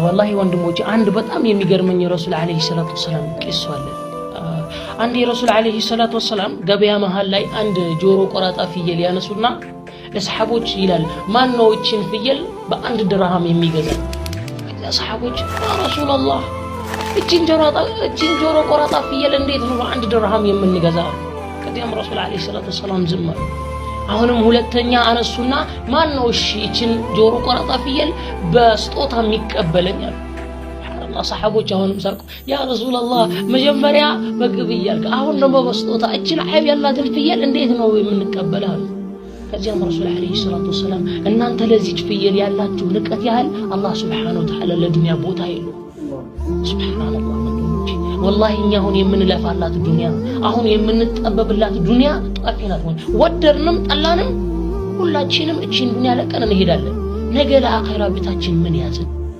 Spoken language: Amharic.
ወላሂ ወንድሞቼ አንድ በጣም የሚገርመኝ የረሱል ዓለይሂ ሰላቱ ወሰላም ቂሶ አለ። አንድ የረሱል ዓለይሂ ሰላቱ ወሰላም ገበያ መሃል ላይ አንድ ጆሮ ቆራጣ ፍየል ያነሱና ለሰሓቦች ይላል፣ ማን ነው እችን ፍየል በ1 ድርሃም የሚገዛ? ከዚያ ሰሓቦች ያ ረሱላላህ እችን ጆሮ ቆራጣ ፍየል እንዴት ነው በ1 ድርሃም የምንገዛ? ከዚያም ረሱል ዓለይሂ ሰላቱ ወሰላም ዝም አሉ። አሁንም ሁለተኛ አነሱና ማን ነው እሺ እችን ጆሮ ቆራጣ ፍየል በስጦታ የሚቀበለኝ አሉ። ሱብሃንአላህ ሰሓቦች አሁንም ሳቁ። ያ ረሱላላህ መጀመሪያ በግብይ አልክ፣ አሁን ደግሞ በስጦታ እችን ዐይብ ያላትን ፍየል እንዴት ነው የምንቀበለው አሉ። ከዚያም ረሱል ዓለይሂ ሰላቱ ወሰላም እናንተ ለዚች ፍየል ያላችሁ ንቀት ያህል አላህ ሱብሓነሁ ወተዓላ ለዱንያ ቦታ የለውም። ሱብሃንአላህ ወንድሞቼ ወላሂ እኛ አሁን የምንለፋላት ዱንያ አሁን የምንጠበብላት ዱንያ ጠፊ ናት። ወደድንም ጠላንም ሁላችንም እቺን ዱንያ ለቀን እንሄዳለን። ነገ ለአኺራ ቤታችን ምን ያዝን?